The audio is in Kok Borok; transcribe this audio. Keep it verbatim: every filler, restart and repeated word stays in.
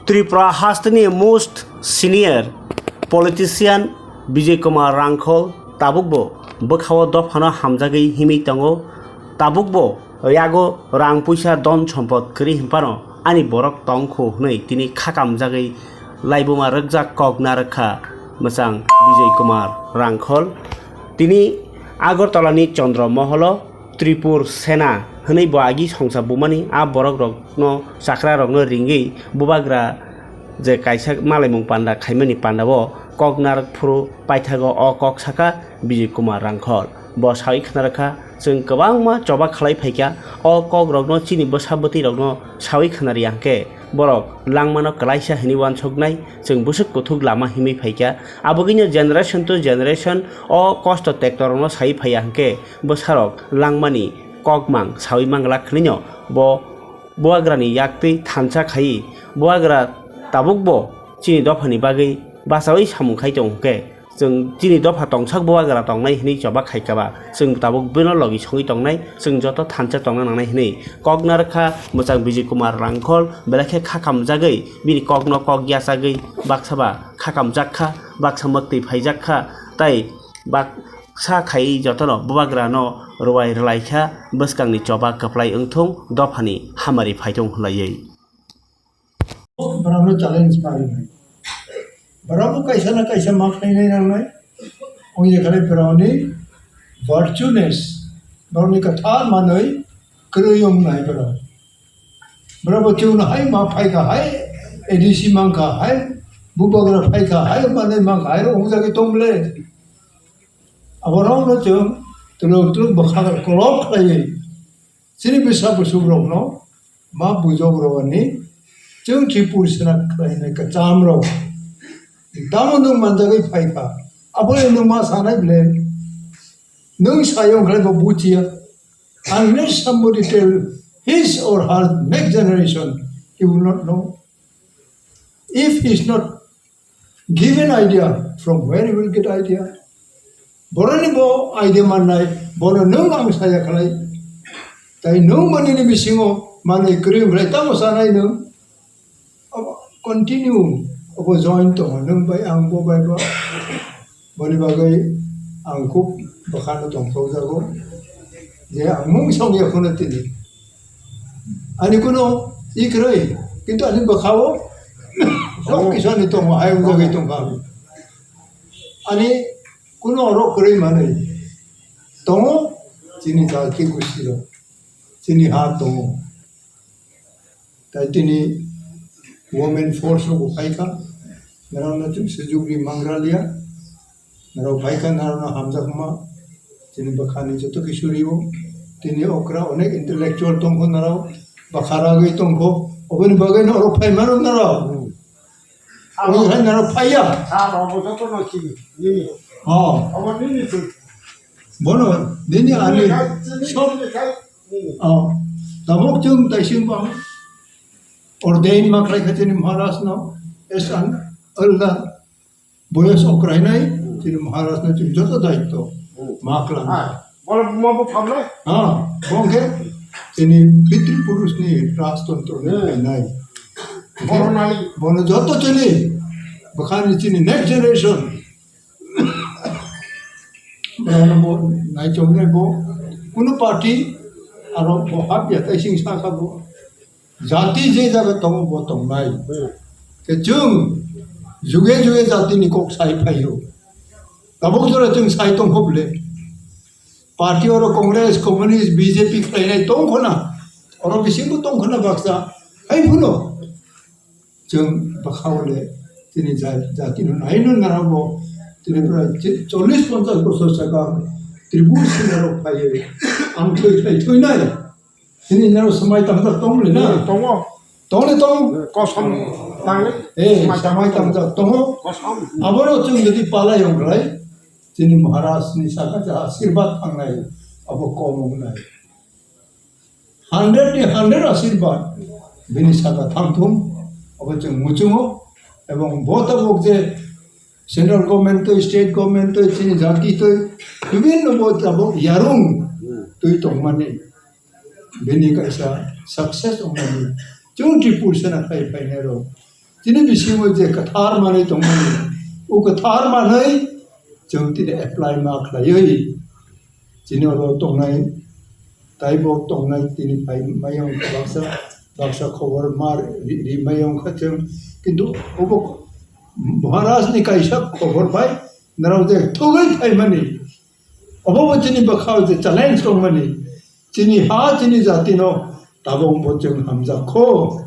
Tripura hasteni most senior politician Bijay Kumar Rangkhol tabukbo bwkhao dophano hamjagwi himwi tongo. Tabukbo yago rang puisa don sompot kwrwi hinphano ani borok tongkhu hwnwi tini khakamjagwi laibuma rwkjak kok narwkha mwchang Bijay Kumar Rangkhol. Tini Agartala ni Chandra Moholo Tripur Sena hwnwi bo agi songsa bumani a borok rokno chakra rokno ringwi bubagra je kaisa malaimung panda khaimani panda o kok narwk phuru paithago o kok saka Bijay Kumar Rangkhol. Bo sawi khna rwkha, chwng kwbangma choba khlai phaikha, o kok rokno chini bwsa bwtwi rokno sawi khna rwya hwnkhe borok langmano kwlaisa hwnwi uansuknai, chwng bwswk kuthuk lama himwi phaikha. Abogwino generation to generation o kosto tekto rokno sawi phaiya hwnkhe bwsarok langmani kokmang sawi manglak hwnwino bo bubagrani yaktwi thansa khaiwi bubagra tabukbo chini dophani bagwi bachaui samung khai tongo hwnkhe chwng chini dopha tongsak bubagra tongnai hwnwi choba khaikha ba chwng tabuk bino logi songwi tongnai, chwng joto thansa tongna nangnai hwnwi kok narwkha mwchang Bijay Kumar Rangkhol belai khe khakamjagwi bini kokno kok yachagwi baksa ba khakamjak kha, baksa mwktwi phaijak kha, tei bak sa khai jotono bubagrano rwai rwlai kha, bwskangni choba kwplai wngthung, dophani hamari phaithung hwnlaiwi. Borokno challenge ma rinai. Borokno kaisa na kaisa ma khlainai nangnai. Wngya khe borokni virtueness, borokni kwthar manwi kwrwi wngnai borok. Borok bo chwngno hai ma phaikha hai, A D C mankha hai, bubagra phaikha hai, manwi mankha hai, wng jagwi tong le. Aborokno chwng twlwk twlwk bwkha kolok khlaiwi chini bwsa bwswk rokno ma bujok rwani chwng Tripur sena khlainai kwcham rok. Tamo nwng manjagwi phaikha. Aboni nwng ma sanai ble. Nwng sayong khlai bo buchiya. Unless somebody tell his or her next generation, he will not know. If he is not given idea, from where he will get idea? Boroni bo idea mannai, bono nwng ang saya khlai. Tai nwng manini bisingo manwi kwrwi wngkhlai tamo sanai nwng? Abo continue, abo join tongo, nwng bai ang bo bai bo. Boni bagwi ang khub bwkhano tongthokjago je ang mung songya phano tini. Ani kuno i kwrwi, kintu ani bwkhao sok kisa ni tongo, hai wng jagwi tongkha. Ani kuno oro kwrwi manwi tongo, chini jati gusti rok, chini ha tongo. Tai tini women force rok bo phaikha, norokno chwng sujugri mangraliya, norok phaikha norokno hamjakma, tini bwkhani joto kisurio, tini okra onek intellectual tongkho norok, bwkha ragwi tongkho, oboni bagwi norok phaimano norok. Omo hai norok phaiya. Sir, obo joto no sini, nini. Oh. Obo nini sini. Bono, nini ani sob. Oh. Tabuk chwng taising bang. Ordain ma khlai kha chini Maharaj no. Esan, elder. Boyos okrainai, chini Maharaj no chini joto daityo. Ma khlai. Bole mo bo phamle? Ha, bongke chini pitri purush ni rajtantro ni phainai. Bono nai. Bono joto chini, bwkhani chini next generation. Bono bo nai chongnai bo, kuno party, aro bo hapya tai sing sa kha bo. Jati je jaga tongo bo tongnai. Khe chwng juge juge jatini kok sai phaio. Tabuk jora chwng sai tongkho bole. Party oro Congress, Communist, B J P khlainai tongkho na. Oro bisingo tongkho na baksa. Hai phuno. Chwng bwkhao le tini ja-, jatino naino narabo. Tini prai chi-, chollish ponchash bosor saka Tripur sinarok phaiwi. Ang thoi thai thoinai. Tini naro samai tangjak tong le na? Hmm, tongo. Tong le tong? Hmm, kosom tang le. Eh, samai samai tangjak tongo. Kosom. Abono chwng jodi palai ongkhlai, chini Maharaj ni saka ja asirbat thangnai, abo kom wngnai. Hundred ni hundred asirbat bini saka thangthum, abo chwng muchungo, ebong bo tabuk je central government twi, state government twi, chini jati twi, bibhinno bo tabuk yarung twi tongmani. Bini kaisa success wngnani Chwng Tripura sena khai phainai rok. Chini bisingo je kwthar manwi tongmani, o kwthar manwi chwng tini apply ma khlaiwi. Chini oro tongnai, taibo tongnai tini phai maya wngkha baksa, baksa khobor ma ri, ri maya wngkha chwng. Kintu obo Maharaj ni kaisa khobor bai norok je thugwi phaimani. Obo bo chini bwkhao je challenge tongmani. Chini ha, chini jati no tabuk bo chwng hamjak kho.